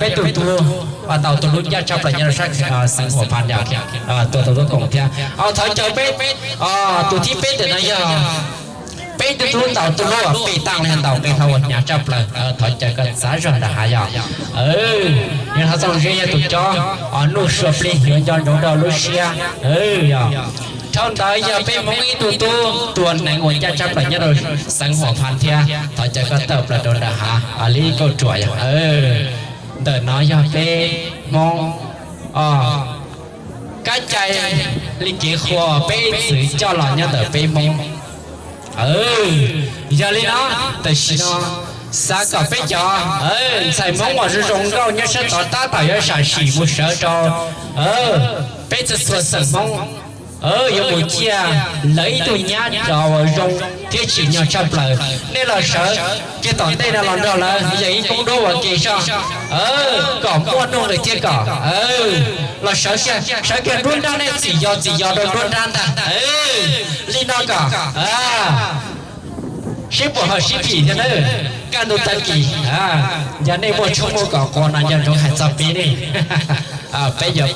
peb tus tub ntaus tus hlub ncaj tshaj plaws nyob rau sab xeev Huam Phas, tua tau tub koom thiab. Thov caw peb tus thib peb ntawm no yog peb tus tub ntaus tus hlub uas pej tag li ntaus qe hlau uas hnyav tshaj plaws. Thov caw koj txav zog nram hav yog. Yog thov txooj zeb yog tus cob nuj sua plig yuav nco ntsoov rau lub siab. Yog dhau ntawd yog peb Hmoob ib tug tub tua neev uas ncaj tshaj plaws nyob rau xeev Huam Phas thiab. Thov caw koj tawm plaws rau nram hav li kauj ruam yog. Ntawm no yog peb Hmoob kab cai li kev qhua peb txwv coj los nyob ntawm peb Hmoob. Yog li no, tam sim no xav kom peb cov ntxhais Hmoob uas zoo zoo nkauj nyob sab tod tab tom yuav sam sim mus sawv rau peb txhua txhua xeem Hmoob yuav mus ciaj lawv ib tug nyab cov uas zoo thiab tsim nyog tshaj plaws. Nej los sawv kiag tom ntej no los nrog lawv yog ib koob duab ua ke soj, kom muaj nuj nqis thiab kom los sawv kiag, sawv kiag nruab nrab nej txim yos txim yos rau nruab nrab ntag. Li no kom sib puam hawm sib phim thiab nawb. Kaj ntug tag kis yog nej muaj tshoob muaj kos quas no nco ntsoov hais txog peb ne. Peb yuav